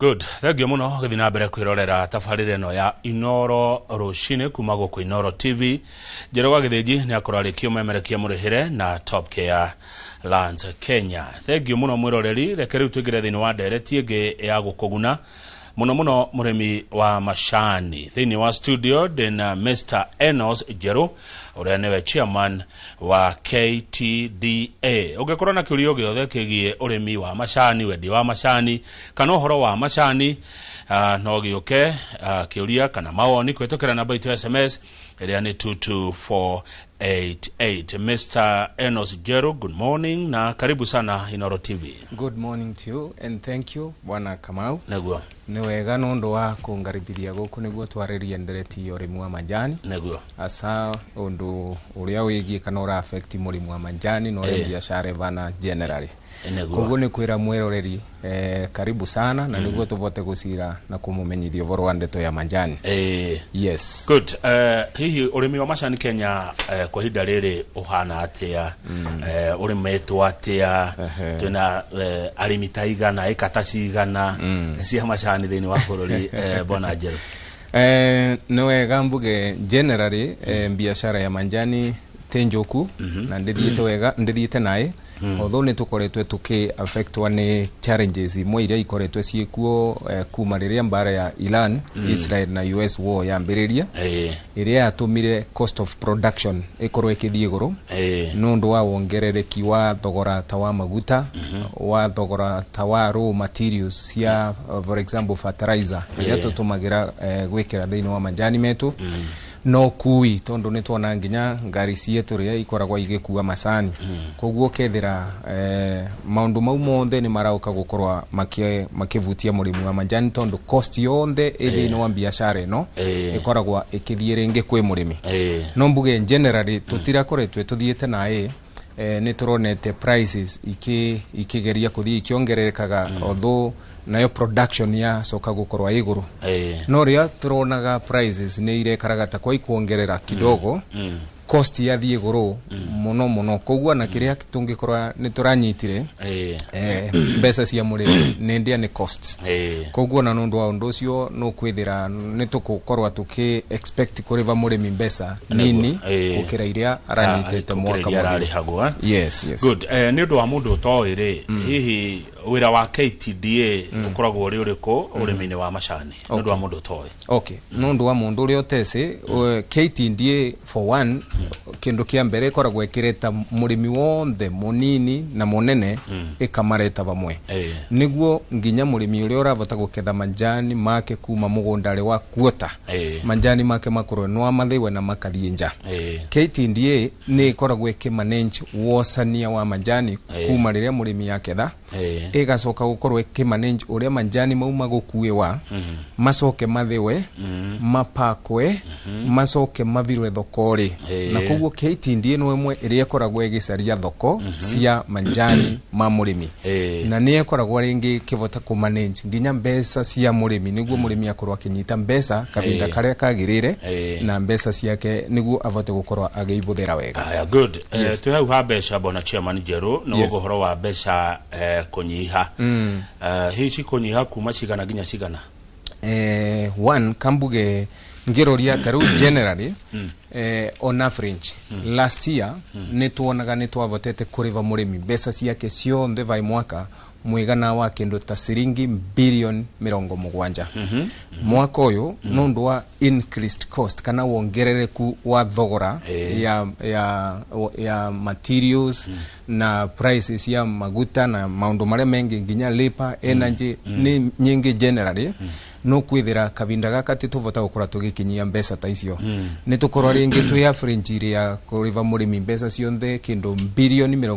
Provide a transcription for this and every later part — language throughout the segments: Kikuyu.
Good, thank you muno gũthiĩ na mbere kwĩrorera tabarĩra ĩno ya Inoro rũcinĩ kuma gũkũ Inoro TV. Njerũ wa Gĩthĩnji nĩ akorwo arĩkia ũmemerekia mũrĩhĩre na Top Care Lands Kenya. Thank you mũno mwĩroreri, reke rĩu tũingĩre thĩinĩ wa ndereti ĩngĩ ya gũkũguna mũno mũno mũrĩmi wa macani. Thĩinĩ wa studio ndĩna Mr. Enos Njerũ ũrĩa nĩwe chairman wa KTDA. Ũngĩkorwo na kĩũria o gĩothe kĩgiĩ ũrĩmi wa macani, wendia wa macani kana ũhoro wa macani, no gĩũke kĩũria kana mawoni kũhĩtũkĩra namba itũ ya SMS ĩrĩa nĩ 22488. Mr. Enos Njeru, good morning na karibu sana Inoro TV. Good morning to you and thank you, Bwana Kamau. Nĩguo. Nĩ wega nũndũ wa kũngaribithia gũkũ nĩguo twarĩrie ndereti ya ũrĩmi wa majani. Asa ũndũ ũrĩa wĩgiĩ kana ũra affect mũrĩmi wa majani na ũrĩa biacara ĩbana generally. Koguo nĩ kwĩra mwĩroreri karibu sana na nĩguo tũvote gũcira na kũmũmenyithia ũhoro wa ndeto ya majani. Yes. Good. Hihi ũrĩmi wa macani Kenya kwa ihinda rĩrĩ ũhana atĩa? Ũrĩmĩtwo atĩa? Twĩna arĩmi ta igana, ĩka ta cigana cia macani thĩinĩ wa bũrũri, bwana Njerũ? Nĩ wega mbuge generally biacara ya majani ti njoku na ndithiĩte wega, ndithiĩte naĩ, although nĩ tũkoretwe tũkĩ affectwa nĩ challenges imwe iria ikoretwe ciĩkuo kuma rĩrĩa mbara ya Iran, Israel na US war yambĩrĩria, ĩrĩa yatũmire cost of production ĩkorwo ĩkĩthiĩ igũrũ nũndũ wa wongerereki wa thogora ta wa maguta, wa thogora ta wa raw materials cia for example fertilizer ĩrĩa tũtũmagĩra gwĩkĩra thĩinĩ wa majani metu, no kui tondu nĩ tuona nginya ngari cietu rĩrĩa ikoragwo igĩkua macani. Koguo kethira maundu mau mothe nĩ marauka gũkorwo makĩvutia mũrĩmi wa majani, tondu cost yonthe ĩ thĩinĩ wa biacara ĩno ĩkoragwo ĩkĩthiĩ rĩngĩ kwĩ mũrĩmi. No mbuge generally tũtirakoretwe tũthiĩte naĩ. Nĩ tũronete prices ikigeria kũthiĩ ikĩongererekaga, although nayo production yacoka gũkorwo ĩ igũrũ. No rĩrĩa tũronaga prices nĩ irekaraga ta kwa ikuongerera kidogo, cost yathiĩ igũrũ mũno mũno. Koguo na kĩrĩa tũngĩkorwo nĩ tũranyitire mbeca cia mũrĩmi nĩ ndĩa nĩ cost. Koguo na nũndũ wa ũndũ ũcio nũkwĩthĩra nĩ tũgũkorwo tũkĩ expect kũrĩva mũrĩmi mbeca nini gũkĩra iria aranyitĩte mwaka gũkĩra iria mũthiru. Ararĩhagwo, eh? Yes. Good. Nĩ ũndũ wa mũndũ ũtoĩ rĩ, hihi wĩra wa KTDA ũkoragwo ũrĩ ũrĩkũ ũrĩmi-inĩ wa macani, nĩ ũndũ wa mũndũ ũtoĩ? Okay, nũndũ wa mũndũ ũrĩa ũtecĩ, KTDA for one, kĩndũ kĩa mbere ĩkoragwo ĩkĩreta mũrĩmi wothe mũnini na mũnene, ĩkamareta vamwe nĩguo nginya mũrĩmi ũrĩa ũravota gũketha majani make kuma mũgũnda arĩ wa kuota majani make makorwo no amathĩwe na makathiĩ nja. KTDA nĩ ĩkoragwo ĩkĩmanage wocania wa majani kuma rĩrĩa mũrĩmi aketha, ĩgacoka gũkorwo ĩkĩmanage ũrĩa majani mau magũkuĩwa, macoke mathĩwe, mapakwe, macoke mavirwe thoko-rĩ. Na koguo KTDA no ĩmwe ĩrĩa ĩkoragwo ĩgĩcaria thoko cia majani ma mũrĩmi, na nĩ ĩkoragwo rĩngĩ ĩkĩvota kũmanage nginya mbeca cia mũrĩmi nĩguo mũrĩmi akorwo akĩnyita mbeca kahinda karĩa kagĩrĩire na mbeca ciake nĩguo avote gũkorwo agĩibũthĩra wega. Aya, good. Twĩ hau ha mbeca, bwana chairman Njerũ, nĩ ũhoro wa mbeca kũnyiha, hihi cikũnyiha kuma cigana nginya cigana? One kambuge ngiroria ta rĩu generally on average last year nĩ tuonaga nĩ twavotete kũrĩva mũrĩmi mbeca ciake cionthe vai mwaka mwigana wa kĩndũ ta ciringi bilioni 70. Mwaka ũyũ nũndũ wa increased cost kana wongerereku wa thogora ya materials na prices ya maguta na maundu marĩa mengi nginya labor, energy nĩ nyingĩ generally, no kwithira kavinda gaka tituvota gukorwo tugikinyia mbeca ta icio. Nĩ tũkorwo rĩngĩ twĩ average ya kũrĩva mũrĩmi mbeca cionthe kĩndũ 50 bilioni na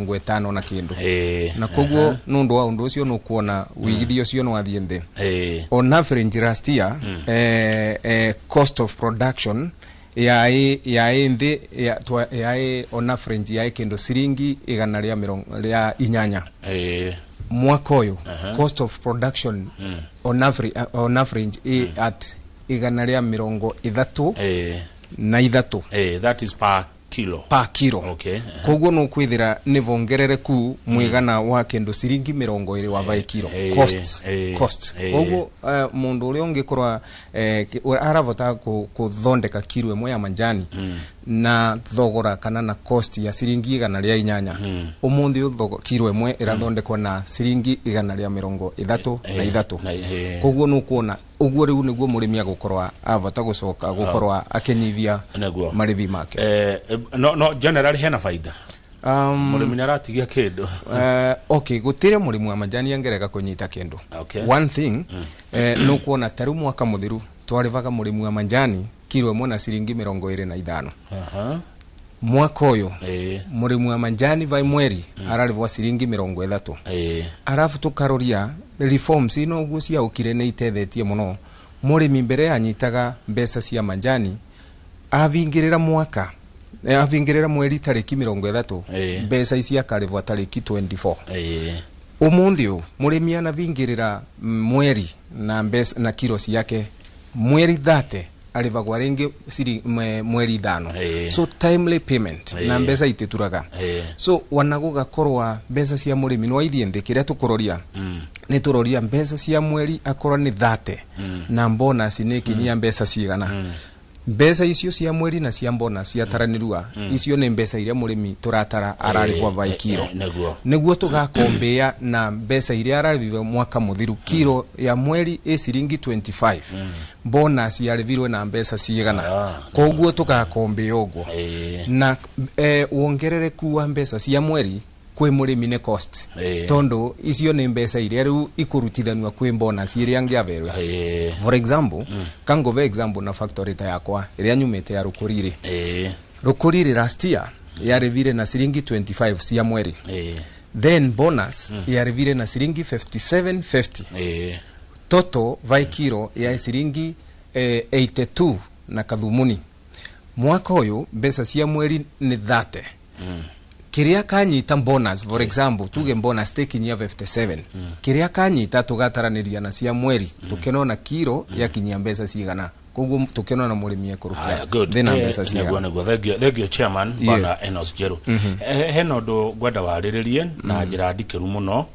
kĩndũ. Na koguo nũndũ wa ũndũ ũcio nũkuona wĩigithia ũcio nĩ wathiĩ thĩ. On average last year cost of production yaĩ nthĩ yaĩ on average yaĩ kĩndũ ciringi 180. Mwaka ũyũ cost of production on average ĩ at 133. That is per Kilo. Pa kiro. Okay. Koguo no kwithira ni vongerereku mwigana wa kindu ciringi 20 wa vai kiro costs. Costs. Koguo mundu uria ungikorwa aravota kuthondeka kiro imwe ya manjani na thogora kana na cost ya ciringi 108, umuthi kiro imwe irathondekwa na ciringi 133. Koguo nukuona uguo riu niguo murimi agukorwa avota gucoka gukorwa akinyithia marithi make. No generally hena faida. Murimi aratigia kindu. Okay, gutire murimi wa majani angerega kunyita kindu. Okay. One thing, nukuona taru mwaka muthiru twarivaga murimi wa majani kiro imwe na ciringi 25. Mwaka uyu murimi wa majani vai mweri ararivwa ciringi 30. Arafu tukaroria reforms ino uguo ciaukire ni itethetie muno murimi mbere anyitaga mbeca cia majani avingirira mwaka avingirira mweri tariki 30, mbeca ici akarivwa tariki 24. Umuthi uyu murimi anavingirira mweri na mbeca na kiro ciake mweri 30 arivagwa ringi mweri 5. So timely payment na mbeca itituraga. So wanagugakorwa mbeca cia murimi no ithie nthi kiria tukuroria ni turoria mbeca cia mweri akorwo ni 30 na bonus ni kinyia mbeca cigana. Mbeca icio cia mweri na cia bonus ciataranirua icio ni mbeca iria murimi turatara ararivwa vai kiro. Niguo tugakombea na mbeca iria ararivwa mwaka muthiru kiro ya mweri i ciringi 25, bonus yarĩvirwe na mbeca cigana. Koguo tugakombea uguo na wongerereku wa mbeca cia mweri kwi murimi ni cost, tondu icio ni mbeca iria riu ikurutithanua kwi bonus iria ngiaverwe. For example, kangove example na factory ta yakwa iria nyumite ya Rukuriri. Rukuriri last year yarĩvire na ciringi 25 cia mweri. Then bonus yarĩvire na ciringi 57.50. Toto vai kiro ya ciringi 82 na kathumuni. Mwaka uyu mbeca cia mweri ni 30. Kiria kanyita bonus, for example, tuge bonus tekinyia 57. Kiria kanyita tugataraniria na cia mweri tukenona kiro ya kinyia mbeca cigana. Koguo tukenona murimi ekurukia thina mbeca cigana. Niguo thank you chairman bwana Enos Njeru. Hena undu ngwenda wariririe na njira ndikiru muno.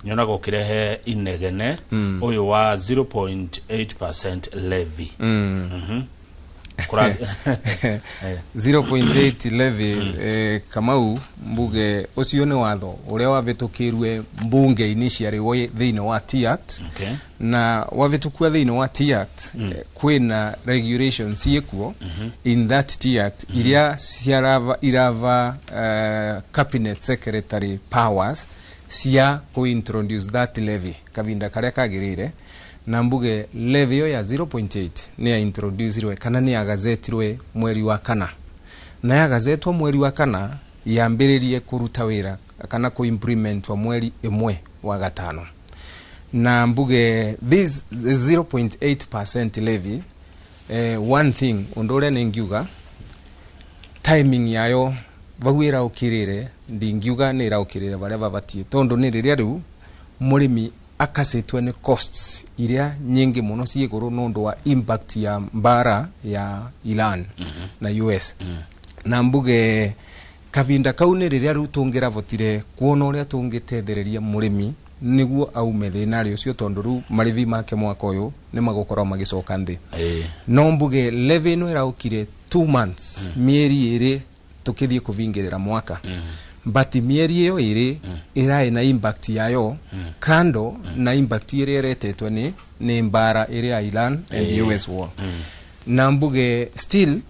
Nyonaga ukirehe inegene uyu wa 0.8% levy. 0.8 levy, Kamau mbuge ucio ni watho uria wavitukirwe mbunge initially thiini wa Tea Act. Na wavitukua thiini wa Tea Act, kwina regulations ciikuo in that Tea Act iria ciarava irava cabinet secretary powers cia ku introduce that levy kavinda karia kagirire. Na mbuge levy ya 0.8 ni ya introduce kana ni ya gazetirwe mweri wa kana, na ya gazetwa mweri wa kana yambiririe kuruta wira kana ku implement wa mweri 1 wa gatano. Na mbuge this 0.8% levy, one thing undu uria ningiuga timing yayo vau iraukirire ndingiuga ni iraukirire baria babatie, tondu ni riria riu murimi akasitwe ni costs iria nyingi muno ciiguru nundu wa impact ya mbara ya Iran na US. Na mbuge kavinda kau ni riria riu tungiravotire kuona uria tungitethereria murimi niguo aume thina ri ucio, tondu riu marithi make mwaka uyu ni magukorwo magicoka nthi. No mbuge levy ino iraukire 2 months, mieri iri tukithie kuvingirira mwaka. But mieri iyo iri iraĩ na impact yayo kando na impact iria iretetwe ni mbara iria ya Iran and US war. Na mbuge still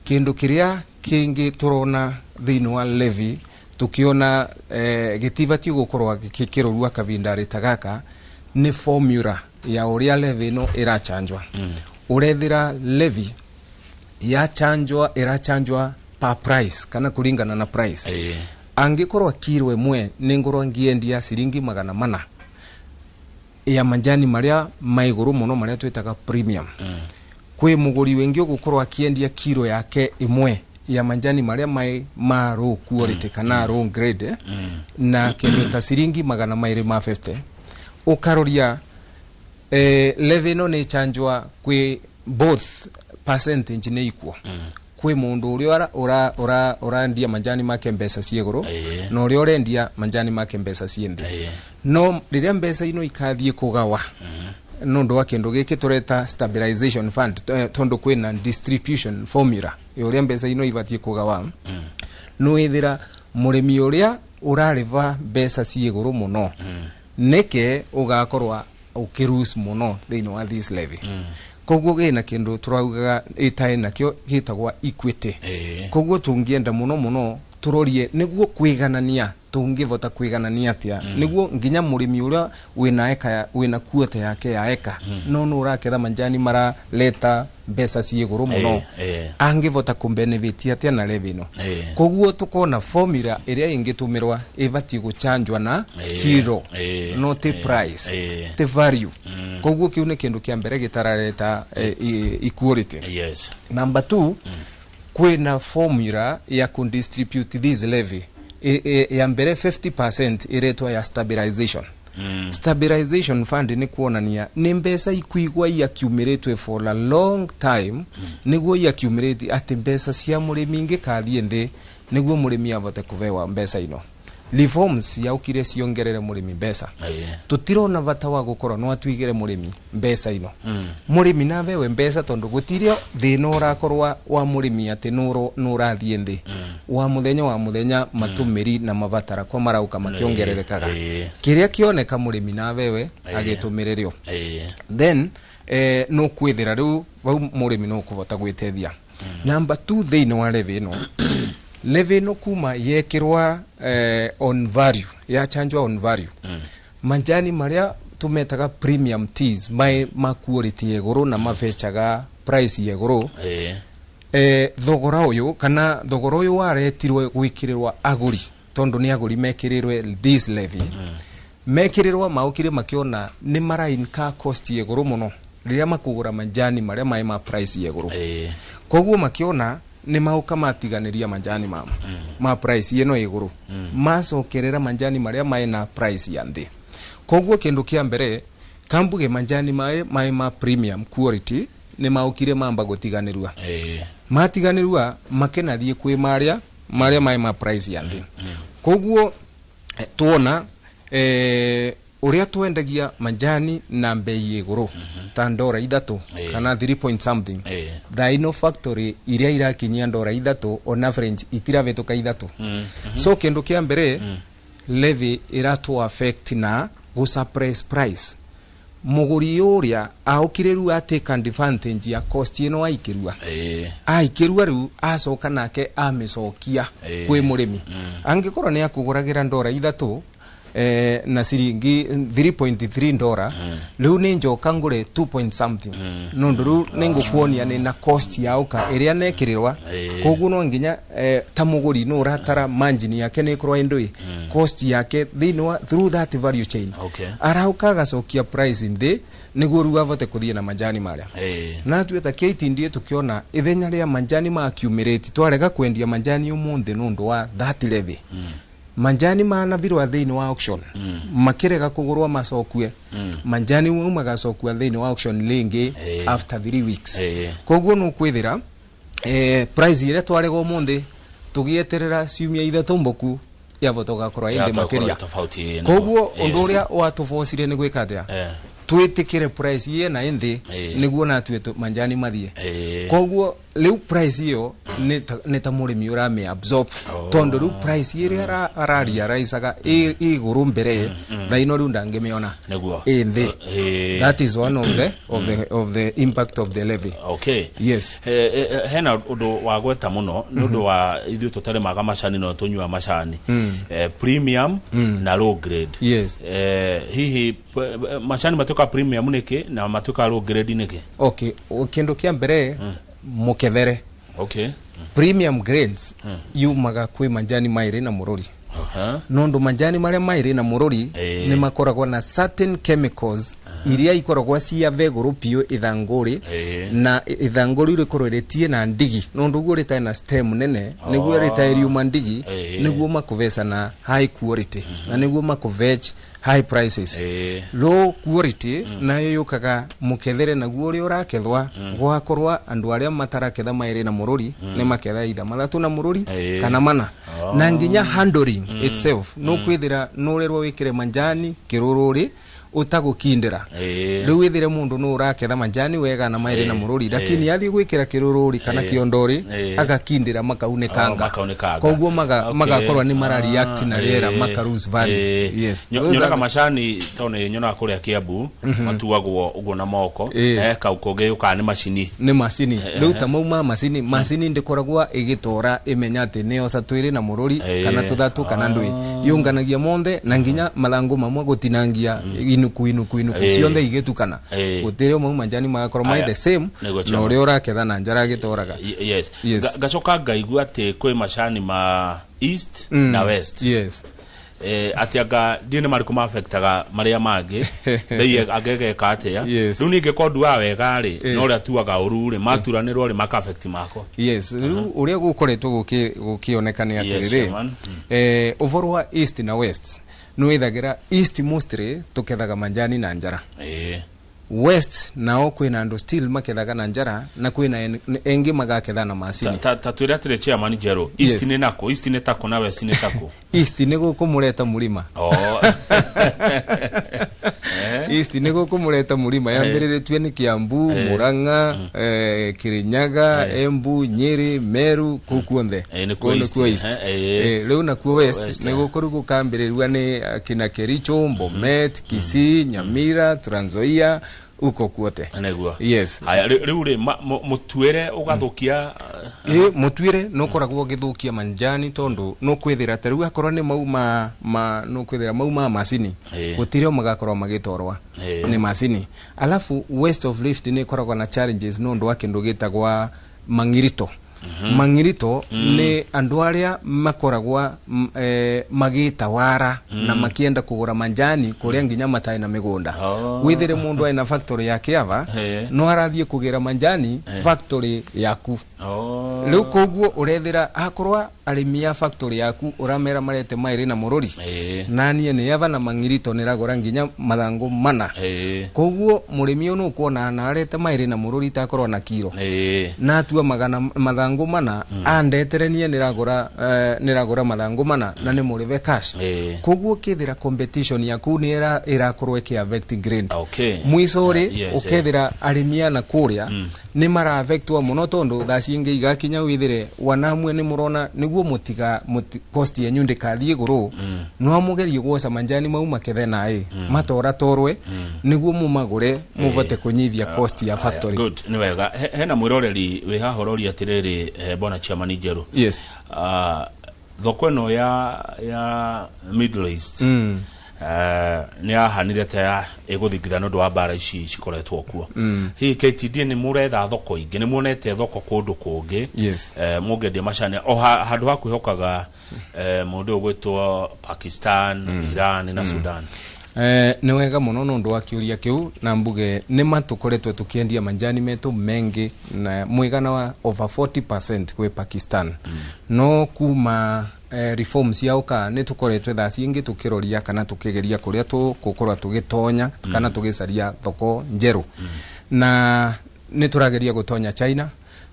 kindu kiria kingi turona thiini wa levy tukiona gitibati gukorwa gikirorua kavinda rita gaka ni formula ya uria levy no irachanjwa. Urethira levy yachanjwa irachanjwa per price kana kulingana na price. Angikorwa kiro imwe ningorwa ngiendia ciringi 400 ya majani maria maiguru muno maria twitaga premium. Kwi muguri wingi ugukorwa akiendia kiro yake imwe ya majani maria mai ma low quality kana low grade, na kindu ta ciringi 250. Ukaroria levy no ni chanjwa kwi both percentage ni equal. Kwi mundu uria ura urandia manjani make mbeca cie iguru na uria urendia manjani make mbeca cie nthi. No riria mbeca ino ikathie kugawa nundu wa kindu giki tureta stabilization fund, tondu kwina distribution formula uria mbeca ino ibatie kugawa, no ithira murimi uria urariva mbeca cie iguru muno nike ugakorwa ukirus muno thiini wa this levy. Koguo gina kindu turaugaga itae nakio gitagwa equity. Koguo tungienda muno muno turorie niguo kwiganania, tungivota kwiganania atia niguo nginya murimi uria wina eka, wina kuote yake ya eka, no no uraketha manjani maraleta mbeca cie iguru muno, angivota kumbenefit atia na levy ino. Koguo tukona formula iria ingitumirwa ibati guchanjwa na kilo, no ti price, ti value. Koguo kiu ni kindu kia mbere gitarareta equality. Number 2, kwina formula ya kundistribute this levy. Ya mbere 50% iretwa ya stabilization. Stabilization fund ni kuonania ni mbeca ikuigwa iaccumulatwe for a long time, niguo iaccumulate ati mbeca cia murimi ingikathie nthi niguo murimi avote kuvewa mbeca ino. Reforms yaukire ciongerere murimi mbeca. Tutirona bata wa gukorwo no atuigire murimi mbeca ino. Murimi navewe mbeca tondu gutirio thina urakorwa wa murimi ati nurathie nthi. Wa muthenya wa muthenya matumiri na mabatara kwa marauka makiongererekaga. Kiria kioneka murimi navewe agitumirerio. Then no kwithira riu vau murimi no kuvota gwitethia. Number 2 thiini wa levy ino, levy ino kuma yekirwa on value, yachanjwa on value, manjani maria tumetaga premium teas mai ma quality ya iguru na mabecaga price ya iguru, thogora uyu kana thogora uyu waretirwe gwikirirwa aguri, tondu ni aguri mekirirwe this levy, mekirirwa maukire makiona ni mara incur cost ya iguru muno riria makugura manjani maria mai ma price ya iguru. Koguo makiona ni mauka matiganiria manjani mamo ma price ino iguru, macokerera manjani maria mai na price ya nthi. Koguo kindu kia mbere kambuge manjani mai ma premium quality ni maukire mamba gutiganirua, matiganirua makenathie kwi maria maria mai ma price ya nthi. Koguo tuona uria twendagia manjani na mbei iguru ta ndora 3 kana 3 point something, thaa ino factory iria irakinyia ndora 3 on average itiravetuka 3. So kindu kia mbere, levy iratu affect na gu suppress price. Muguri uria aukire ru atake advantage ya cost ino aikirua, aikirua riu acoka nake amicokia kwi murimi. Angikorwo ni akuguragira ndora 3 na ciringi 3.3 ndora, riu ni njoka ngure 2 point something, nundu riu ni ngukuonia ni na cost yauka iria nekirirwa. Koguo no nginya ta muguri no uratara margin yake ni ikorwo indui cost yake thiini wa through that value chain. Arauka agacokia price nthi niguo riu avote kuthie na manjani maria. Na tuĩ ta KTDA tukiona ithenya ria manjani ma accumulate, twarega kwendia manjani umuthi nundu wa that levy, manjani manabirwa thiini wa auction, makirega kugurwa macokue, manjani mau magacokua thiini wa auction ringi after 3 weeks. Koguo nukwithira price iria twarega umuthi tugieterera ciumia 3 mboku yavota gakorwa indi makiria. Tofauti. Koguo undu uria watubocire ni gwika atia twitikire price iye na inthi niguo natue manjani mathie. Koguo riu price iyo ni ta murimi urami absorb, tondu riu price iria ararealizaga iguru mbere thaa ino riu ndangimiona Niguo. Ĩ nthi. That is one of the impact of the levy. Yes. Hena undu wa gweta muno ni undu wa ithuĩ tũtarĩmaga macani no tũnyua macani, premium na low grade. Hihi macani matuĩka premium nĩkĩ na matuĩka low grade nĩkĩ? Okay, kindu kia mbere, mukethere, premium grades yumaga kwi manjani mairi na mururi, nondu manjani maria mairi na mururi ni makoragwo na certain chemicals iria ikoragwo cia veguru piu ithanguri, na ithanguri rikorwo ritie na ndigi, nondu guo ritae na stem nene niguo ritae riuma ndigi, niguo makuveca na high quality na niguo makuvech High prices. Low quality nayo yukaga mukethere naguo uria urakethwa, gwakorwa andu aria mataraketha mairi na mururi ni maketha itha mathatu na mururi kana mana. Na nginya handling itself no kwithira nurerwo wikire manjani kirururi utagukindira. Riu withire mundu no uraketha manjani wega na mairi na mururi, lakini athi gwikira kirururi kana kiondori agakindira makaunekanga. Koguo magakorwa ni mara react na riera maka lose value. Yes. Nyonaga macani tondu nyonaga kuria Kiambu matuagwo uguo na moko, kau kungi yukaga ni macini. Ni macini riu ta mau ma macini, macini ndikoragwa igitora imenya ati ni oca twiri na mururi kana tuthatu kana ndui, yunganagia monthe na nginya mathangu mamwe gutinangia inuku inuku inuku cionthe igitukana, gutire mau manjani magakorwo mai the same na uria uraketha na njara agitoraga. Yes. Gacoka ngaigua ati kwi macani ma east na west. Yes. Ati anga ndiĩ nĩ marĩkũ maafectaga marĩa mangĩ bei angĩgeka atĩa? Rĩu niĩ ngĩkorwo nduaga wega rĩ, no ũrĩa tuaga ũru rĩ, maturanĩrwo rĩ, maka affect makwa. Yes. Rĩu ũrĩa gũkoretwo gũkĩoneka nĩ atĩrĩrĩ, ũboro wa east na west nĩwithagira east mostly tukethaga manjani na njara. West nao kwina andu still makethaga na njara na kwina engi magaketha na macini. Ta twire atĩrĩ chairman Njeru, east nĩ nako, east nĩ tako na west nĩ tako. East nĩ gũkũ mũreta mũrima. East nĩ gũkũ mũreta mũrima yambĩrĩrĩtue nĩ Kiambu, Murang'a, Kirinyaga, Embu, Nyeri, Meru, kũu kuonthe. Nĩkuo East. Rĩu nakuo west nĩ gũkũ rĩu gũkambĩrĩrua nĩ kina Kericho, Bomet, Kisii, Nyamira, Trans Nzoia, uko kuote. Nĩguo. Yes. Haya rĩu rĩ, mũtuĩre ũgathukia? Mũtuĩre no koragwo ũgĩthũkia manjani tondu no kwithira ta rĩu akorwo nĩ mau ma no kwithira mau ma macini gũtirĩ o magakorwo magĩtorwa nĩ macini. Alafu west of Rift nĩ ĩkoragwo na challenges no ũndũ wa kĩndũ gĩtagwa mang'irito. Mang'irito nĩ andũ arĩa makoragwa magĩtawara na makienda kũgũra manjani kũrĩa nginya matarĩ na mĩgũnda. Withire mũndũ aina factory ya Kiava no arathiĩ kũgĩra manjani factory yaku. Rĩu koguo ũrethera akorwa arĩmi a factory yaku ũramera marete maĩrĩ na mũrũri, na niĩ nĩ ava na mang'irito nĩragũra nginya mathangu mana. Koguo mũrĩmi ũyũ nũkuona na arete maĩrĩ na mũrũri takorwo na kiro na atua magana mathangu mana andetere niĩ nĩragũra mathangu mana na nĩ mũrĩbe cash. Koguo kethira competition yaku nĩ ĩrakorwo ĩkĩ affect grade. Mwico rĩ ũkethira arĩmi ana kũrĩa nĩ mara affectwo mũno tondu thaa cingĩ igakinya withire wanamwe nĩ mũrona nĩguo mũtiga cost yenyu ndĩkathiĩ igũrũ, no mũgerie gwoca manjani mau makethe naĩ matora torwe nĩguo mũmagũre mũvote kũnyivia cost ya factory. Good, nĩ wega. Hena mwĩroreri wĩ haha ũroria atĩrĩrĩ, bwana chairman Njeru. Yes. Thoko ĩno ya Middle East nĩ yahanire ta ĩgũthingitha nĩ ũndũ wa mbara ici cikoretwo kuo. Hihi KTD nĩ mũretha thoko ingĩ, nĩ muonete thoko kũndũ kũngĩ mũngĩendia macani o handũ ha kwĩhokaga mũndũ ũgwĩtwo Pakistan, Iran na Sudan? Nĩ wega mũno nĩ ũndũ wa kĩũria kĩu, na mbuge nĩ matũkoretwo tũkĩendia manjani metũ mengi na mũigana wa over 40% kwĩ Pakistan. No kuma reforms ciaũka nĩ tũkoretwo thaa cingĩ tũkĩroria kana tũkĩgeria kũrĩa tũgũkorwo tũgĩtonya kana tũgĩcaria thoko njerũ. Na nĩ tũrageria gũtonya China,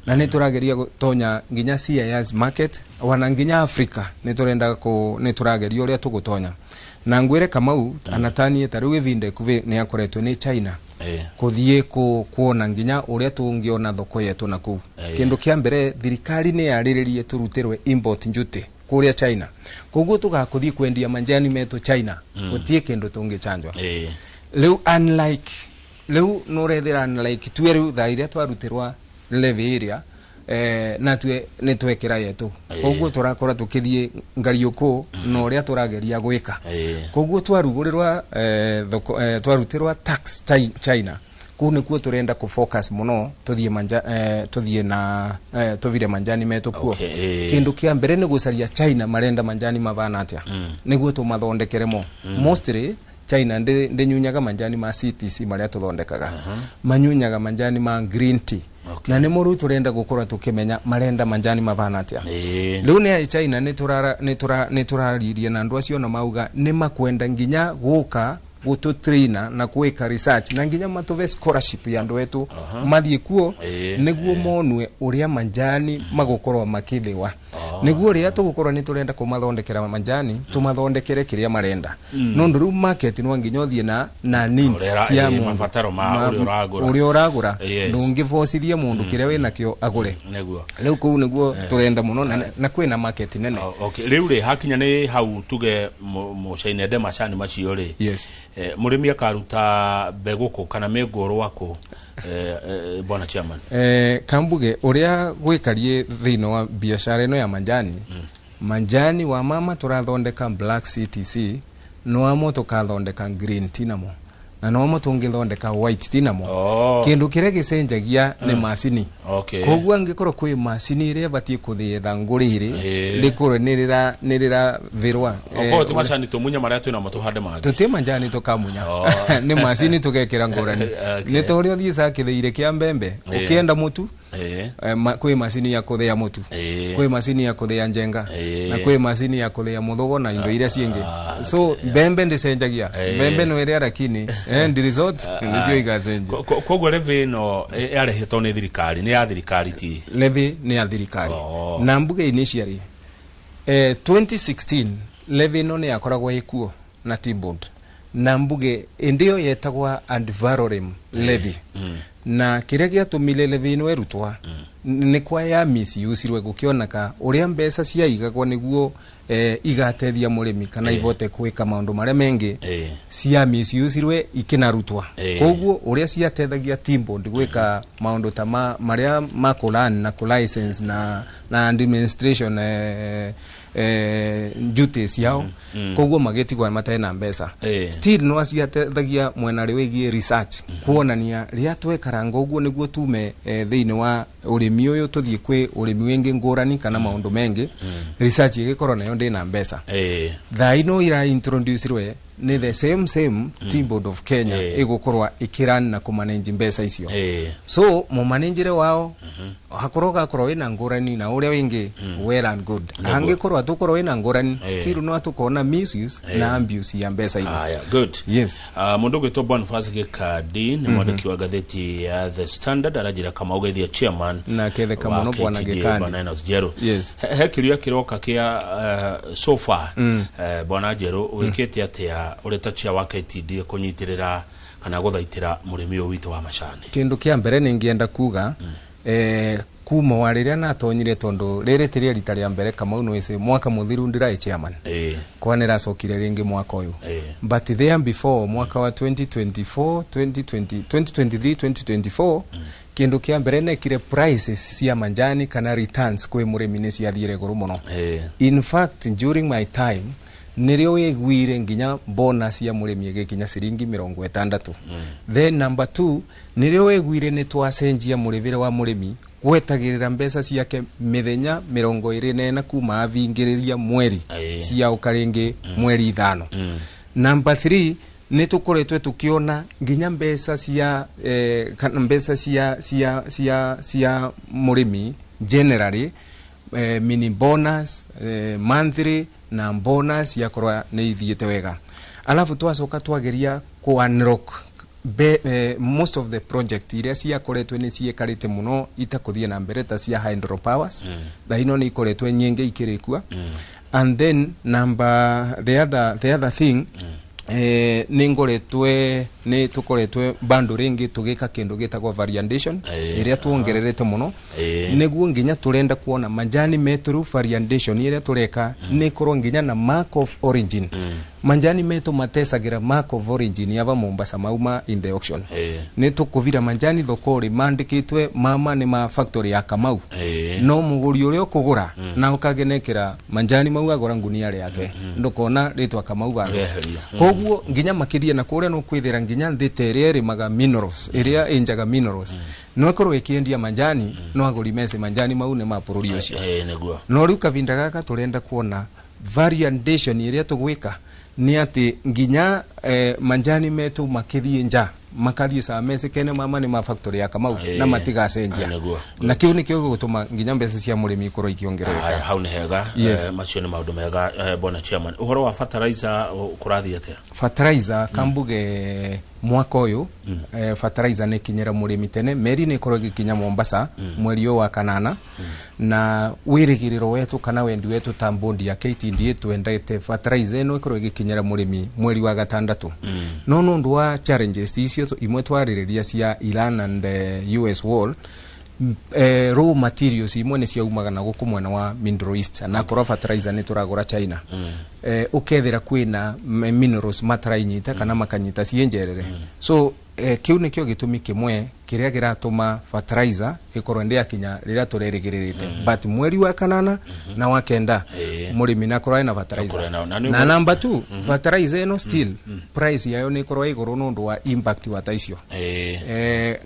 na nĩ tũrageria gũtonya nginya CIS market, wana nginya Africa nĩ tũrenda nĩ tũrageria ũrĩa tũgũtonya. Na ngwire Kamau anatanie ta rĩu ĩvinda ikuhĩ nĩ akoretwo nĩ China kũthiĩ kuona nginya ũrĩa tũngĩona thoko yetu na kũu. Kĩndũ kĩa mbere thirikari nĩ yarĩrĩrie tũrutĩrwe import duty kũrĩa China, koguo tũgakũthiĩ kwendia manjani metũ China gũtiĩ kĩndũ tũngĩchanjwa. Rĩu unlike rĩu nũrethera unlike tue rĩu thaa iria twarutĩrwa levy ĩrĩa na tue nĩ twekĩra yetu, koguo tũrakora tũkĩthiĩ ngariũkũ na ũrĩa tũrageria gwĩka. Koguo twarugũrĩrwa thoko, twarutĩrwa tax China, kũu nĩkuo tũrenda kũ focus mũno tũthiĩ tũthiĩ na tũvire manjani metũ kuo. Kĩndũ kĩa mbere nĩ gũcaria China marenda manjani mabana atĩa nĩguo tũmathondekere mo. Mostly China ndĩnyunyaga manjani ma CTC marĩa tũthondekaga, manyunyaga manjani ma green tea. na nĩmo rĩu tũrenda gũkorwo tũkĩmenya marenda manjani mabana atĩa. Rĩu nĩ China nĩ tũraririe na andũ acio na mauga nĩ makwenda nginya gũka gũtũtraina na gwĩka research na nginya matũve scholarship ya andũ etu mathiĩ kuo nĩguo monue ũrĩa manjani magũkorwo makĩthĩwa, nĩguo rĩrĩa tũgũkorwo nĩ tũrenda kũmathondekera manjani tũmathondekere kĩrĩa marenda, nondũ rĩu market no nginya ũthiĩ na needs cia mũndũ, mabataro ma ũrĩa ũragũra. Ũrĩa ũragũra. Ndũngĩbocithia mũndũ kĩrĩa wĩnakĩo agũre. Rĩu kũu nĩguo tũrenda mũno na kwĩna market nene. Okay, rĩu rĩ hakinya nĩ hau tuge mũcaina ende macani macio rĩ, mũrĩmi akaruta mbegũ kũ kana mĩngũrwa kũ, bwana chairman? Kambuge ũrĩa gwĩkarie thĩinĩ wa biacara ĩno ya manjani, manjani wa mama tũrathondeka black CTC, no amo tũkathondeka green tea namo, na no amo tũngĩthondeka white tea namo. Kĩndũ kĩrĩa gĩcenjagia nĩ macini. Koguo angĩkorwo kwĩ macini ĩrĩa ĩbatiĩ kũthĩĩtha ngũrĩrĩ rĩkorwo nĩ rĩrathĩrwa. Okorwo ti macani tũmunye marĩa twĩnamo tũhande mangĩ. Tũti manjani tũkamunya, nĩ macini tũgekĩra ngũrani. Nĩ ta ũrĩa ũthiĩ kĩthĩire kĩa mbembe ũkĩenda mũtu, kwĩ macini ya kũthĩa mũtu, kwĩ macini ya kũthĩa njenga, na kwĩ macini ya kũthĩa mũthogo na indo iria ciĩngĩ. So mbembe ndĩcenjagia, mbembe no ĩrĩa, lakini end result nĩcio igacenjia. Koguo levy ĩno yarehĩtwo nĩ thirikari, nĩ ya thirikari ti? Levy nĩ ya thirikari. Na mbuge initially, 2016 levy ĩno nĩ yakoragwo ĩkuo na Tea Board, na mbuge ĩndĩ ĩyo yetagwo ad valorem levy, na kĩrĩa gĩatũmire levy ĩno ĩrutwa nĩ kwa ya misuse-irwe, gũkĩoneka ũrĩa mbeca ciaigagwo nĩguo igateithia mũrĩmi kana ivote gwĩka maũndũ marĩa mengĩ, cia misuse-irwe ikinarutwa. Koguo ũrĩa ciateithagia Tea Board gwĩka maũndũ ta marĩa ma kũlan na kũlicense na administration duties ciao, koguo magĩtigwo matarĩ na mbeca. Still no ciateithagia mwena rĩ wĩgiĩ research, kuonania rĩrĩa twekaranga ũguo nĩguo tume thĩinĩ wa ũrĩmi ũyũ tũthiĩ kwĩ ũrĩmi wĩngĩ ngũrani kana maũndũ mengĩ, research ĩgĩkorwo nayo ndĩna mbeca. Thaa ino ira introduce-irwe nĩ the same same Tea Board of Kenya ĩgũkorwo ĩkĩrun na kũmanage mbeca icio. So mũmanĩnjĩre wao hakorwo gakorwo wĩna ngũrani na ũrĩa wĩngĩ, well and good. Angĩkorwo atũkorwo wĩna ngũrani, still no atũkona misuse na abuse ya mbeca ino. Aya, good. Yes. Mundu gwitwo Boniface Gikandi nĩ mwandĩki wa ngathĩti ya The Standard, aranjĩra kama ũgeithia chairman Na ketheka wa mũno bwana KTDA, Gikandi. bwana Enos Njeru. Yes. He kĩũria kĩroka kĩa so far, bwana Njeru, wĩkĩte atĩa ũrĩ ta chair wa KTDA kũnyitĩrĩra kana gũthaitĩra mũrĩmi ũyũ witũ wa macani? Kindu kia mbere ningĩenda kuga, kuma wa rĩrĩa natonyire, tondu rĩrĩ ti rĩa rita rĩa mbere, Kamau nwĩcĩ mwaka mũthiru ndĩraĩ chairman, kwa nĩracokire rĩngĩ mwaka ũyũ, but there before mwaka wa 2024, 2020, 2023, 2024, kindu kia mbere nekire, prices cia manjani kana returns kwĩ mũrĩmi nĩ ciathiire igũrũ mũno. In fact, during my time nĩrĩo wĩguire nginya bonus ya mũrĩmi ĩgĩkinya ciringi 60. Then number two, nĩrĩo wĩguire nĩ twacenjia mũrĩmĩre wa mũrĩmi gwetagĩrĩra mbeca ciake mĩthenya 24 kuma avingĩrĩria mweri, ciaũka rĩngĩ mweri 5. Number three, nĩ tũkoretwe tũkĩona nginya mbeca cia kana mbeca cia mũrĩmi generally, mini bonus, monthly na bonus yakorwa nĩ ithiĩte wega. Alafu twacoka twageria ku unlock most of the project iria ciakoretwe nĩ ciĩkarĩte mũno itakũthiĩ na mbere ta cia hydropowers, thaa ino nĩ ikoretwe nyingĩ ikĩrĩkua. And then number the other thing, nĩ ngoretwe nĩ tũkoretwe bando rĩngĩ tũgĩka kĩndũ gĩtagwo variation ĩrĩa tuongererete mũno, nĩguo nginya tũrenda kuona manjani metũ rĩu variation ĩrĩa tũreka nĩ ĩkorwo nginya na mark of origin. Manjani metũ matecagĩra mark of origin yaba Mombasa mauma in the auction. Nĩ tũkũvira manjani thoko-rĩ mandĩkĩtwe mama nĩ ma factory ya Kamau, no mũgũri ũrĩa ũkũgũra na ũkagenekera manjani mau agũra ngunia rĩake ndũkona rĩtwa Kamau vandũ. Rĩeherio. Koguo nginya makĩria na kũrĩa nũkwĩthĩra nginya nthĩ ta ĩrĩa ĩrĩmaga minerals, ĩrĩa ĩnjaga minerals, no ĩkorwo ĩkĩendia manjani no agũri mece manjani mau nĩ ma bũrũri ũcio. Nĩguo. No rĩu kavinda gaka tũrenda kuona variation ĩrĩa tũgwĩka nĩ atĩ nginya manjani metũ makĩthiĩ nja. Makathie sa mecekene mama nĩ ma factory ya Kamau na matigacenjia. Na kiu nikio gĩgũtũma nginya mbeca cia mũrĩmi ikorwo ikĩongerereka. Hau nĩ hega. Macio nĩ maũndũ mega, bwana chairman. Ũhoro wa fertilizer kũrathiĩ atĩa? Fertilizer, kambuge mwaka ũyũ fertilizer nĩ kinyĩra mũrĩmi tene. Meri nĩ ĩkorwo ĩgĩkinya Mombasa mweri ũyũ wa kanana, na wĩrĩgĩrĩro wetu kana wendi wetu ta board ya KTDA twendete fertilizer ĩno ĩkorwo ĩgĩkinyĩra mũrĩmi mweri wa gatandatũ, no nĩ ũndũ wa challenges icio imwe twarĩrĩria cia Iran and US war, raw materials imwe nĩ ciaumaga na gũkũ mwena wa Middle East, na akorwo fertilizer nĩ tũragũra China, ũkethĩra kwĩna minerals matarainyita kana makanyita ciĩ njerere. So kĩu nĩkĩo gĩtũmi kĩmwe kĩrĩa kĩratũma fertilizer ĩkorwo ndĩakinya rĩrĩa tũrerĩgĩrĩrĩte, but mweri wa kanana na wa kenda mũrĩmi nakorwo ena fertilizer. Akorwo na Na number 2, fertilizer ĩno still price yayo nĩ ĩkorwo ĩgũrũ nĩ ũndũ wa impact wa ta icio.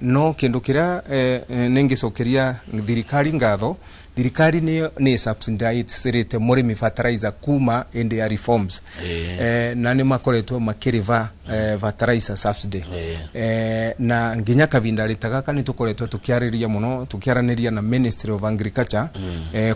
No kindu kiria ningicokeria thirikari ngatho, thirikari ni subsidize mũrĩmi fertilizer kuma indi ya reforms, na nĩ makoretwo makĩrĩva fertilizer subsidy, na nginya kavinda rita gaka nĩ tũkoretwo tũkĩarĩria mũno, tũkĩaranĩria na Ministry of Agriculture,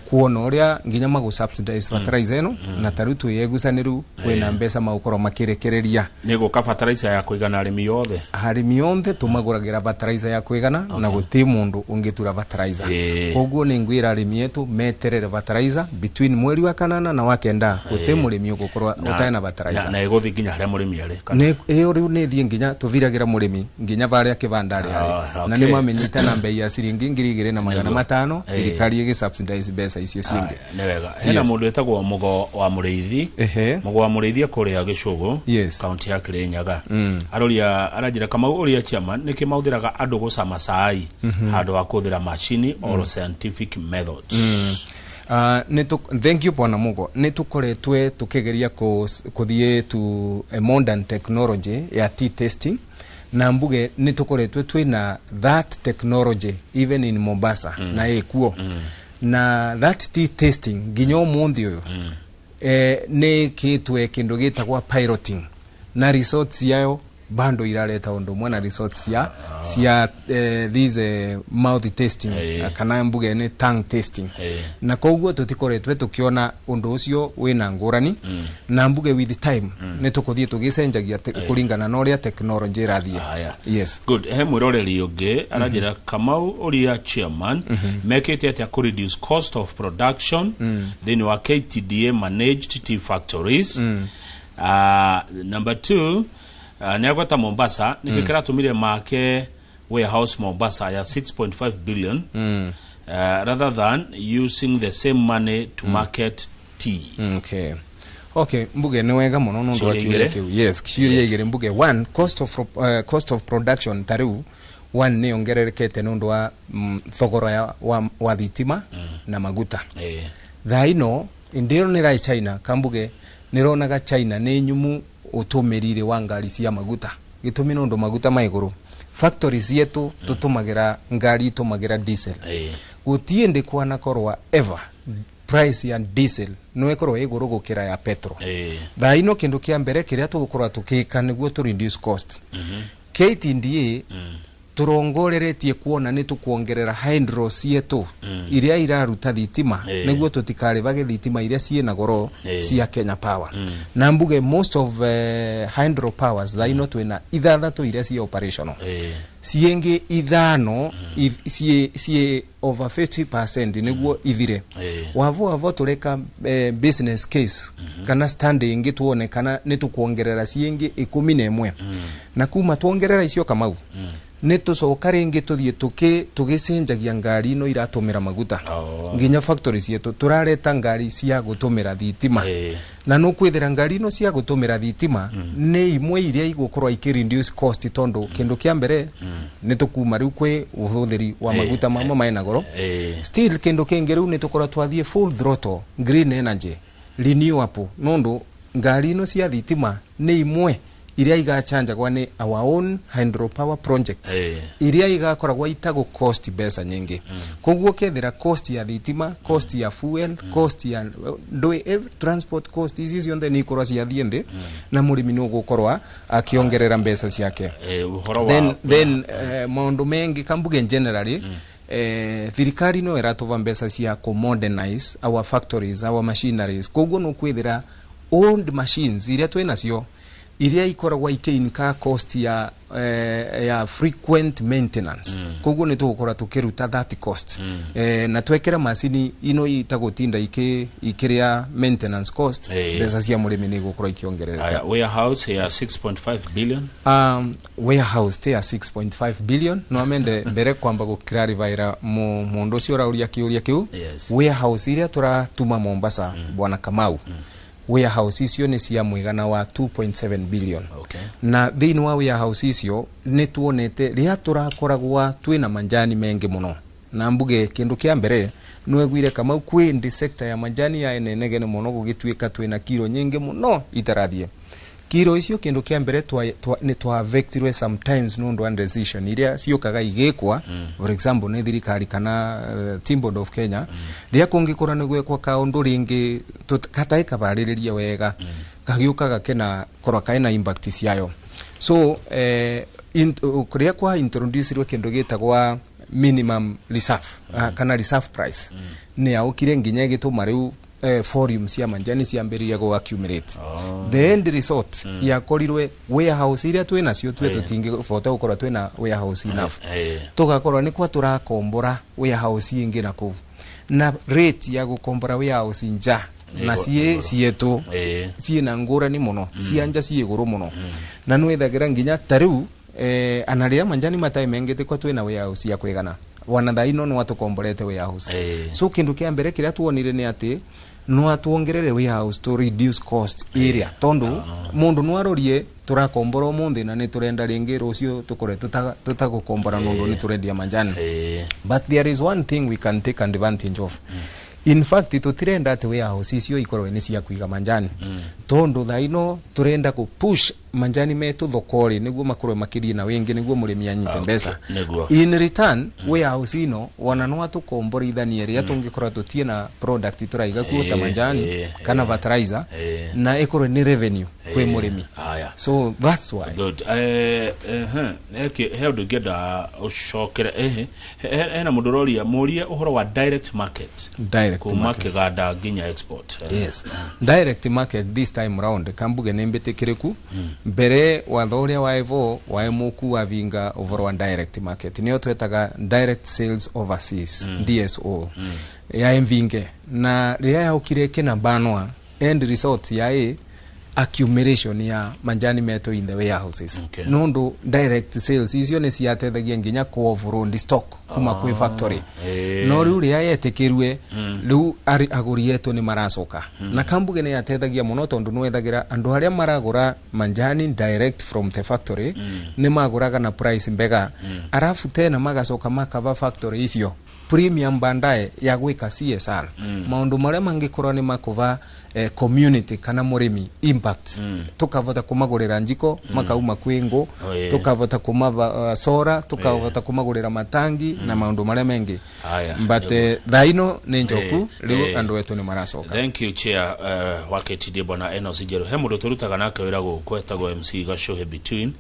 kuona ũrĩa nginya magũ subsidize fertilizer ĩno, na tarĩu twĩyegucanĩru kwĩna mbeca magũkorwo makĩrekereria. Nĩ gũka fertilizer ya kũigana arĩmi othe? Arĩmi othe tũmagũragĩra fertilizer ya kũigana, na gũtirĩ mũndũ ũngĩtura fertilizer. Koguo nĩ ngwĩra arĩmi etu meterere fertilizer between mweri wa kanana na wa kenda, gũtirĩ mũrĩmi ũgũkorwo ũtarĩ na fertilizer. Na ĩgũthiĩ nginya harĩa mũrĩmi arĩ kana? Nĩ ĩyo rĩu nĩ thiĩ nginya tũviragĩra mũrĩmi nginya varĩa kĩbanda arĩ na nĩ mamenyita na mbei ya ciringi 2500, thirikari ĩgĩ subsidize mbeca icio cingĩ. Aya, nĩ wega. Hena mũndũ wĩtagwo Mũgo wa Mũrĩithi. Mũgo wa Mũrĩithi kũrĩa Gĩcũgũ, kaunti ya Kĩrĩnyaga, aroria, aranjĩra, "Kamau, ũria chairman nĩkĩ mahũthĩraga andũ gũcama cai handũ ha kũhũthĩra macini or scientific methods?" Thank you, bwana Mugo. Nĩ tũkoretwe tũkĩgeria kũthiĩ to a modern technology ya tea testing, na mbuge nĩ tũkoretwe twĩna that technology even in Mombasa, na ĩkuo, na that tea testing nginya ũmũthĩ ũyũ nĩ kĩtwe kĩndũ gĩtagwa piloting, na results yayo bando irareta ũndũ ũmwe na results cia these mouth testing, kana mbuge nĩ tongue testing. Na koguo tũtikoretwe tũkĩona ũndũ ũcio wĩna ngũrani, na mbuge with time nĩ tũkũthiĩ tũgĩcenjagia kũringana na ũrĩa technology ĩrathiĩ. Aya. Yes. Good. He mwĩroreri ũngĩ aranjĩra, "Kamau, ũria chairman mekĩte atĩa kũ reduce cost of production thĩinĩ wa KTDA managed tea factories?" Number 2, nĩ agweta Mombasa, nĩkĩ kĩratũmire make warehouse Mombasa ya 6.5 billion rather than using the same money to market tea? Okay, mbuge nĩ wega mũno nĩ ũndũ wa Ciũria kĩũria igĩrĩ. kĩu. Yes, ciũria igĩrĩ. Mbuge one, cost of production ta rĩu one nĩ yongererekete nĩ ũndũ wa thogora wa thitima na maguta. Thaa ino ndĩronera China, kambuge nĩronaga China nĩ nyumu ũtũmĩrire wa ngari cia maguta, gĩtũmi nĩ ũndũ maguta ma igũrũ. Factory cietu tũtũmagĩra ngari itũmagĩra diesel. Gũtiĩ ndĩ kwanakorwa ever price ya diesel no ĩkorwo ĩ igũrũ gũkĩra ya petrol. Thaa ino kĩndũ kĩa mbere kĩrĩa tũgũkorwo tũkĩka nĩguo tũ reduce cost, KTDA tũrongoreretie kuona nĩ tũkuongerera hydro cietu iria iraruta thitima, nĩguo tũtikarĩvage thitima iria ciĩna goro cia Kenya Power. Na mbuge most of hydro powers thaa ino twĩna ithathatũ iria ciĩ operational, ciĩngĩ ithano ciĩ over 50% nĩguo ithire. Wavo wavo tũreka business case kana stand ĩngĩ tuone kana nĩ tũkuongerera ciĩngĩ 11, na kuma tuongerera icio, Kamau, nĩ tũcoka rĩngĩ tũthiĩ tũgĩcenjagia ngari ino iratũmĩra maguta. Nginya factory cietu tũrareta ngari cia gũtũmĩra thitima, na nũkwĩthĩra ngari ino cia gũtũmĩra thitima nĩ imwe iria igũkorwo ikĩ reduce cost, tondũ kĩndũ kĩa mbere nĩ tũkuma rĩu kwĩ ũhũthĩri wa maguta mamwe mena goro. Still kĩndũ kĩngĩ rĩu nĩ tũkorwo twathiĩ full throttle green energy renewable, nũndũ ngari ino cia thitima nĩ imwe Iria igachanjagwa ni our own hydropower projects, iria igakoragwo itagũ cost mbeca nyingi. Koguo kethira cost ya thitima, cost ya fuel, cost ya ndui, transport cost, ici ciothe ni ikorwo ciathiĩ nthĩ na mũrĩmi nĩ ũgũkorwo akĩongerera mbeca ciake. Ũhoro wa Then maundu mengi kambuge generally, thirikari no ĩratũva mbeca cia kũ modernize our factories, our machineries. Koguo no kwithira old machines iria twĩ nacio, iria ikoragwo ikĩinka cost ya frequent maintenance, koguo nĩ tũgũkorwo tũkĩruta that cost, na twekĩra macini ino itagũtinda ikĩrĩa maintenance cost, mbeca cia mũrĩmi nĩ igũkorwo ikĩongerereka. Aya, warehouse ya 6.5 billion. Warehouse te ya 6.5 billion, no amende mbere kwamba gũclarifyra mundu ũcio ũrauria kĩũria kĩu. Warehouse iria tũratuma Mombasa, bwana Kamau, warehouse icio nĩ cia mũigana wa 2.7 billion. Na thĩinĩ wa warehouse icio nĩ tuonete rĩrĩa tũrakoragwa twĩna manjani mengi mũno, na mbuge kĩndũ kĩa mbere nwegwire Kamau kwĩ ndĩ sector ya manjani ya enenegene mũno, gũgĩtuĩka twĩna kiro nyingĩ mũno itarathiĩ kiro icio. Kĩndũ kĩa mbere nĩ twavectirwe sometimes nĩ ũndũ wa decision iria ciũkaga igĩkwa, for example nĩ thirikari kana Tea Board of Kenya, rĩrĩa kũngĩkorwo nĩ gwekwa kaũndũ rĩngĩ gatarĩ kabarĩrĩrie wega, gagĩũkaga kena korwa kaena impact ciayo. So kuria kwa introduce kindu gitagwa minimum reserve, kana reserve price, nĩ yaũkire nginya ĩgĩtũma rĩu volume cia manjani ciambĩrĩria gũ accumulate. The end result yakorirwe warehouse iria twĩ nacio twĩ tũtingĩbota gũkorwo twĩna warehouse enough. Tũgakorwo nĩ kwa tũrakombora warehouse ingĩ na kũu, na rate ya gũkombora warehouse nja na ciĩ cietũ ciĩna ngũrani mũno, cia nja ciĩ igũrũ mũno, na nwĩthagĩra nginya ta rĩu ana rĩrĩa manjani matarĩ mengĩte kwa twĩna warehouse ya kwĩgana, wana thaa ino no atũkomborete warehouse. So kĩndũ kĩa mbere kĩrĩa tuonire nĩ atĩ no atuongerere warehouse to reduce cost area, tondu mundu no arorie turakombora umuthi na nĩ turenda rĩngĩ rũciũ tũkore tũtagũkombora nundu nĩ turendia manjani. But there is one thing we can take advantage of. In fact, tutirenda ati warehouse icio ikorwo nĩ cia kũiga manjani, tondu thaa ino turenda ku push manjani metu thokori niguo makorwo makĩrie na wingi, niguo mũrĩmi anyite mbeca. In return, warehouse ino wana no atukomborithanie rĩrĩa tũngĩkorwo tũtie na product tũraiga kuo ta manjani kana fertilizer, na ĩkorwo nĩ revenue kwĩ mũrĩmi. Haya. So that's why. Good. He ũndũ ingĩenda ũcokere. Hena mũndũ ũroria mũrie ũhoro wa direct market Direct kuma market. kĩganda nginya export. Yes, direct market this time round kambuge nĩ mbĩtĩkĩrĩku. Mbere watho ũrĩa wa evo waĩ mũku wa vinga ũhoro wa direct market, nĩyo twetaga direct sales overseas, DSO, yaĩ mvinge, na rĩrĩa yaũkire kĩna banwa, end result yaĩ accumulation ya manjani metu in the warehouses, nundu direct sales icio nĩ ciateithagia nginya ku offload stock kuma kwĩ factory. No rĩu rĩrĩa yetĩkĩrue, rĩu agũri etũ nĩ maracoka, na kambuge nĩ yateithagia mũno tondũ nĩwethagira andũ arĩa maragũra manjani direct from the factory nĩ magũraga na price mbega, arafu tena magacoka makava factory icio premium bandae ya gwĩka CSR, maũndũ marĩa mangĩkorwo nĩ makũva community kana mũrĩmi impact. Tukavota kumagũrĩra njiko makauma kwĩ ngũ, tukavota kumava sora, tukavota kumagũrĩra matangi na maũndũ marĩa mengĩ. Haya, but thaa ino nĩ njoku, rĩu andũ etu nĩ maracoka. Thank you, chair wa KTD bwana Enos Njeru. He mũndũ tũrutaga nake wĩra gũkũ etagwo MC Gacuhe Between,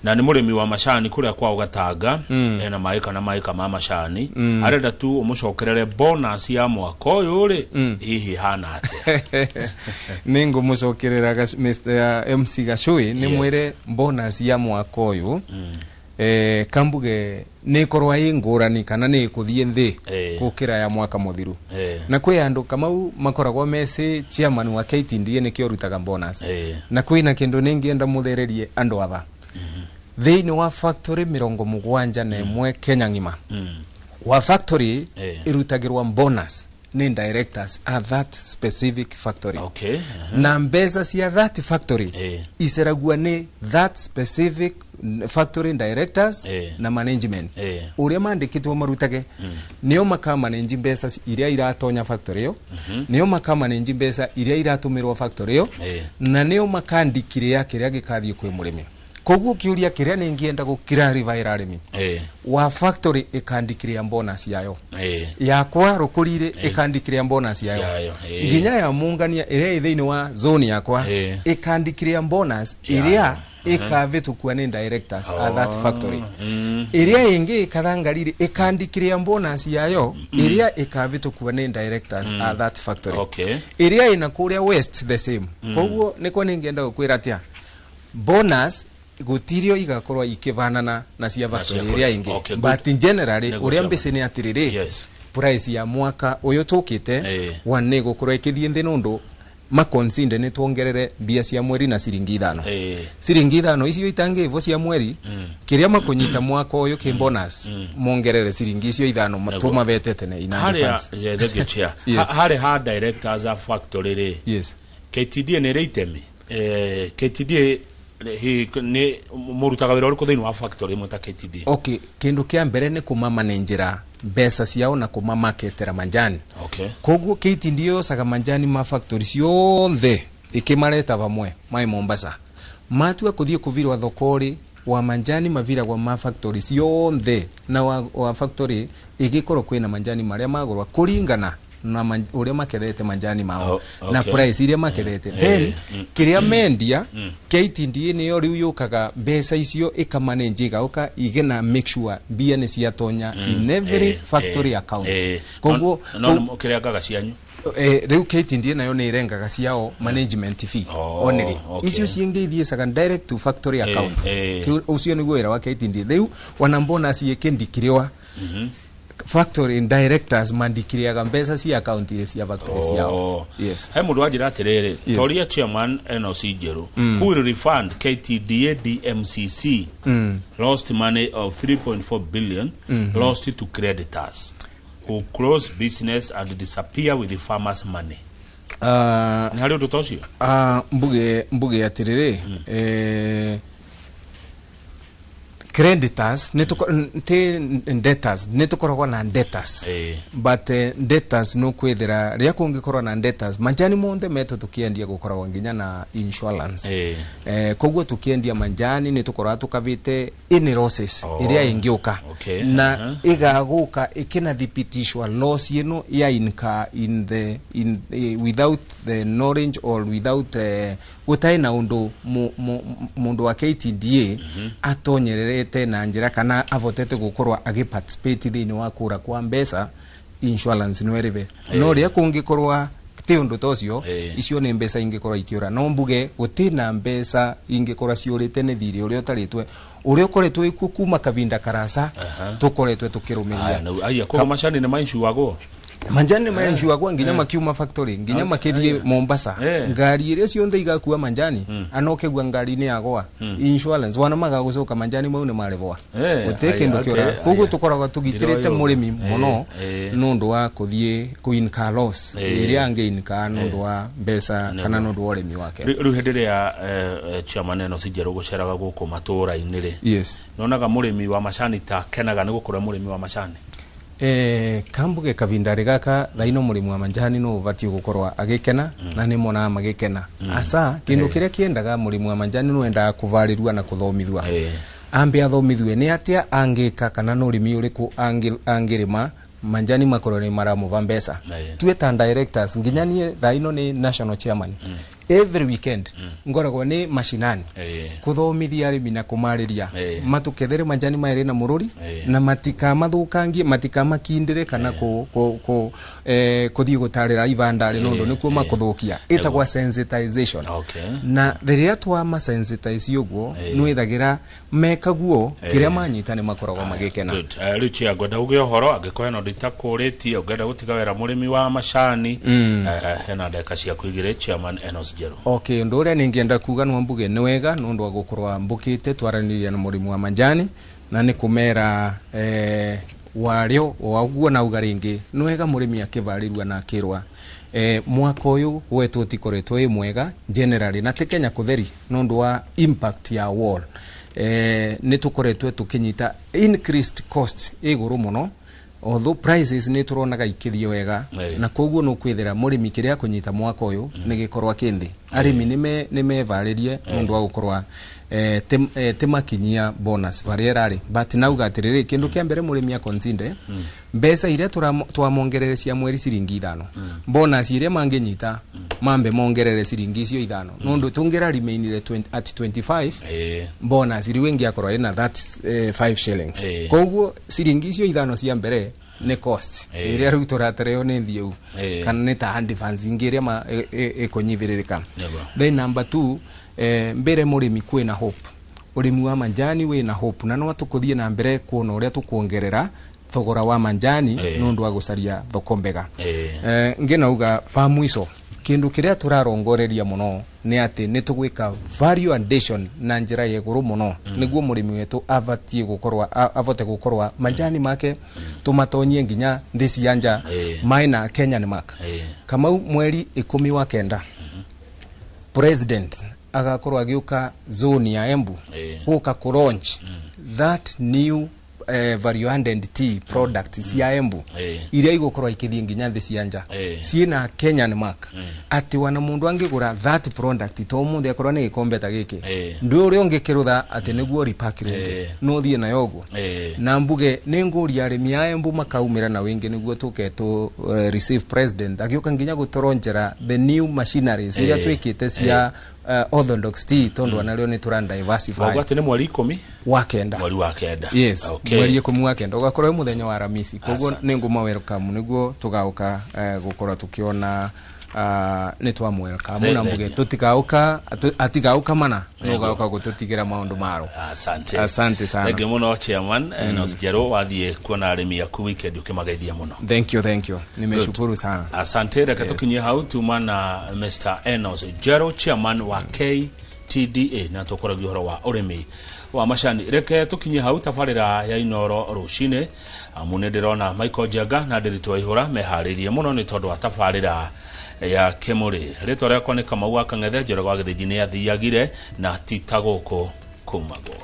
na nĩ mũrĩmi wa macani kũrĩa kwao Gatanga. Ena maĩka na maĩka ma macani, arenda tu ũmũcokerere bonus ya mwaka ũyũ rĩ, hihi hana atĩa? Nĩ ngũmũcokerera Mr. MC Gacui, nĩ mwĩre bonus ya mwaka ũyũ, kambuge nĩ ĩkorwo ĩ ngũrani kana nĩ ĩkũthiĩ thĩ gũkĩra ya mwaka mũthiru. Na kwĩ andũ Kamau makoragwo meci chairman wa KTDA nĩkĩo rutaga bonus. Na kwĩna kĩndũ nĩngĩenda mũthererie andũ aba thĩinĩ wa factory 71 Kenya ng'ima, wa factory ĩrutagĩrwa bonus nĩ directors at that specific factory. Okay. Na mbeca cia that factory iceragua nĩ that specific factory directors na management ũrĩa mandĩkĩtwo marutage. Nĩo makamanage mbeca iria iratonya factory ĩyo, nĩo makamanage mbeca iria iratũmĩrwo factory ĩyo, na nĩo makandikiria kĩrĩa gĩkathiĩ kwĩ mũrĩmi. Koguo kĩũria kĩrĩa nĩngĩenda gũkirarify arĩmi, wa factory ĩkandikiria bonus yayo, yakwa rũkũrire ĩkandikiria bonus yayo, Yayo, nginya ya mungania ĩrĩa ĩ thĩinĩ wa zone yakwa ĩkandikiria bonus ĩrĩa ĩkavĩtũkua nĩ directors at that factory. Ĩrĩa ĩngĩ ĩkathangarire ĩkandikiria bonus yayo ĩrĩa ĩkavĩtũkua nĩ directors at that factory. Ĩrĩa ĩna kũrĩa west, the same. Koguo nĩkwo nĩngĩenda gũkwĩra atĩa, bonus gũtirio igakorwo ikivanana na cia factory cia ĩrĩa ĩngĩ. Okay, good. But in generally, Nĩguo ũrĩa chairman. mbici nĩ atĩrĩrĩ, price ya mwaka ũyũ tũkĩte one nĩ gũkorwo ĩkĩthiĩ nthĩ nũndũ makonsinde nĩ tuongerere mbia cia mweri na ciringi 5. Ciringi 5 icio itangĩivwo cia mweri, kĩrĩa makũnyita mwaka ũyũ kĩ bonus, mongerere ciringi icio 5 tũmabete tene in Harĩa advance. Yeah, thank you, chair. Yes. Harĩa ha directors a factory rĩ, KTDA nĩ ĩrĩ itemi? KTDA nĩ mũrutaga wĩra ũrĩkũ thĩinĩ wa factory ĩmwe ta KTDA? Okay, kĩndũ kĩa mbere nĩ kũmamanenjera mbeca ciao na kũmamaketera manjani. Koguo KTDA yocaga manjani ma factory ciothe ikimareta vamwe mai Mombasa, matua kuthie kuvirwa thokori wa manjani maviragwa ma factory ciothe na wa factory igikorwo kwina manjani maria magurwa kuringana na uria makethete manjani mao na price iria makethete. Then kiria mendia, KTDA niyo riu yukaga mbeca icio ikamanage, igauka igena make sure mbia ni ciatonya in every factory account. Koguo no no kĩrĩa ngaga cianyu? Riu KTDA nayo nĩ irengaga ciao management fee only. Icio ciingĩ ithiĩcaga direct to factory account. Ũcio nĩguo wĩra wa KTDA. Rĩu ona bonus ĩkĩndikiriwa, factory directors mandikiriaga mbeca cia account iria cia factory ciao. Yes. He mũndũ wanjĩra atĩrĩrĩ, toria chairman NOC Njerũ, who will refund KTDA DMCC lost money of 3.4 billion lost to creditors who close business and disappear with the farmers' money? Nĩ harĩ ũndũ ta ũcio? Mbuge atiriri, creditors nĩ ti debtors, nĩ tũkoragwo na debtors. But debtors no kwithira ria kungikorwo na debtors, manjani monthe metũ tukiendia gukoragwo nginya na insurance. Koguo tukiendia manjani nĩ tũkoragwo tukavĩte any losses ĩrĩa ĩngĩũka na ĩgagũka ĩkĩnathibitishwa loss ĩno ya incur in the in without the knowledge or without gũtarĩ na ũndũ mũndũ wa KTDA atonyererete na njĩra kana avotete gũkorwo agĩ participate thĩinĩ wa kũra kwa mbeca, insurance no ĩrĩbe. No rĩa kũngĩkorwo ti ũndũ ta ũcio, icio nĩ mbeca ingĩkorwo ikĩũra. No mbuge gũtirĩ na mbeca ingĩkorwo ciũrĩte nĩ thirĩ ũrĩa ũtarĩtwe, ũrĩa ũkoretwo ĩkuo kuma kavinda karasa tũkoretwo tũkĩrũmĩrĩra. Aya, koguo macani nĩ maincuagwo? Manjani nĩ nginya makiuma factory nginya makithie Mombasa. Ngari iria cionthe igakua manjani anokegua ngari-inĩ yagwa insurance wana magagucoka manjani mau nĩ marĩbwa. Gũtirĩ kĩndũ kĩũra. Koguo tũkoragwo tũgitĩrĩte mũrĩmi mũno nũndũ wa kũthiĩ kũ-incur loss ĩrĩa angĩ-incur nũndũ wa mbeca kana nũndũ wa ũrĩmi wake. Rĩu hĩndĩ ĩrĩa chairman ĩno ci njerũ gũceraga gũkũ matũũra-inĩ rĩ, nonaga mũrĩmi wa macani ta kenaga nĩ gũkorwo mũrĩmi wa macani? Kambuge kavinda gaka thaino mũrĩmi wa manjani no ũbatiĩ gũkorwo agĩkena na nĩ monaga magĩkena asa kĩndũ kĩrĩa kĩendaga mũrĩmi wa manjani no endaga kũvarĩrua na kũthomithua, ambe athomithue nĩ atĩa angĩka kana nĩ ũrĩmi ũrĩkũ angĩrĩma manjani makorwo nĩ maramũva mbeca. Tuĩ ta directors, nginya niĩ thaino nĩ national chairman, every weekend ngoragwo nĩ mashinani kuthomithia arĩmi na kũmarĩria matukethere manjani maĩrĩ na mũrũri na matikamathukangie, matikamakindĩre kana kũthiĩ gũtarĩra ivandarĩ nũndũ nĩkuo makũthũkia. Ĩtagwa sensitization. Na rĩrĩa twamasensitize ũguo, nwĩthagĩra mekaguo kĩrĩa manyita nĩ makoragwo magĩkena. Good. Rĩu chia ngwenda uge ũhoro angĩkorwo hena ũndũ itakũrĩtie, ũngĩenda gũtiga wĩra mũrĩmi wa macani, hena ndagĩka ciaku 2, chairman Enos Njerũ. Okay, undu uria ningienda kuga no mbuge nĩ wega nũndũ wa gũkorwo mbũkĩte twaranĩria na mũrĩmi wa manjani na nĩ kũmera Wario waguo nauga ringi nĩ wega mũrĩmi akĩvarĩrua na akĩrwa mwaka ũyũ gwetwo tikoretwo ĩ mwega generally na ti Kenya kutheri nundu wa impact ya war. Nĩ tũkoretwo tũkĩnyita increased cost igũrũ mũno, although prices nĩ tũronaga ikĩthiĩ wega, na koguo nĩ ũkwĩthĩra mũrĩmi kĩrĩa akũnyita mwaka ũyũ nĩ gĩkorwo kĩnthĩ. Arĩmi nĩ mevarĩrie nũndũ wa gũkorwa timakinyia bonus barĩa ĩrarĩ, but nauga atĩrĩrĩ, kĩndũ kĩa mbere mũrĩmi aconsider mbeca iria twamongerere cia mweri ciringi 5, bonus iria mangĩnyita mambe mongerere ciringi icio 5, nũndũ tũngĩra remainire at 25, bonus riu ĩngĩakorwo ĩna that 5 shillings. Koguo ciringi icio 5 cia mbere nĩ cost ĩrĩa rĩu tũratereo nĩ thiũ kana nĩ ta advance ingĩ ĩrĩa ĩkũnyivĩrĩrĩka. Then number 2, mbere mũrĩmi kwĩna hope, ũrĩmi wa manjani wĩna hope, na no tũkũthiĩ na mbere kuona ũrĩa tũkuongerera thogora wa manjani nũndũ wa gũcaria thoko mbega. Ngĩnauga fa mwico kindu kiria turarongoreria muno ni ati ni tugwika value addition na njira ya iguru muno, niguo murimi wetu avatie gukorwa avote gukorwa manjani make tumatonyie nginya nthi cia nja maina Kenyan mark. Kamau mweri 19 president agakorwo agiuka zone ya Embu guka ku launch that new value added tea product cia Embu iria igukorwo ikithie nginya nthi cia nja ciina Kenyan mark, ati wana mundu angigura that product to mundu akorwo ni gikombe ta giki ndu uria ungikirutha ati niguo repack ringi no thie nayo uguo. Na mbuge ni nguria arimi a Embu makaumira na wingi niguo tuke tu receive president agiuka nginya gutoronjera the new machineries iria twikite cia orthodox tea tondu anario ni turan diversify. Wagwate ni mweri 10 wa kenda. Mweri wa kenda. Yes, mweri 10 wa kenda ugakorwo muthenya wa Aramisi. Koguo ni nguma welcome niguo tugauka gukorwo tukiona ni twa welcome na mbuge tutikauka atigauka mana no gauka gututigira maundu maro. Asante. Asante sana. Thank you muno chairman. Enos Njeru wathie kuona arimi aku weekend ukimageithia muno. Thank you, thank you. Nimeshukuru sana. Asante. Reke tukinyie hau tuma na Mr. Enos Njeru chairman wa KTDA na tukoragia uhoro wa urimi wa macani. Reke tukinyie hau tabarĩra ya Inoro rũcinĩ amu nĩ ndĩrona Michael Njenga na Ndiritu Waihũra meharĩirie mũno nĩ tondũ wa tabarĩra ya Kĩmũrĩ. Rĩtwa rĩakwa nĩ Kamau wa Kang'ethe, Njoroge wa Gĩthĩnji nĩ athiagire na ti ta gũkũ kumagwo.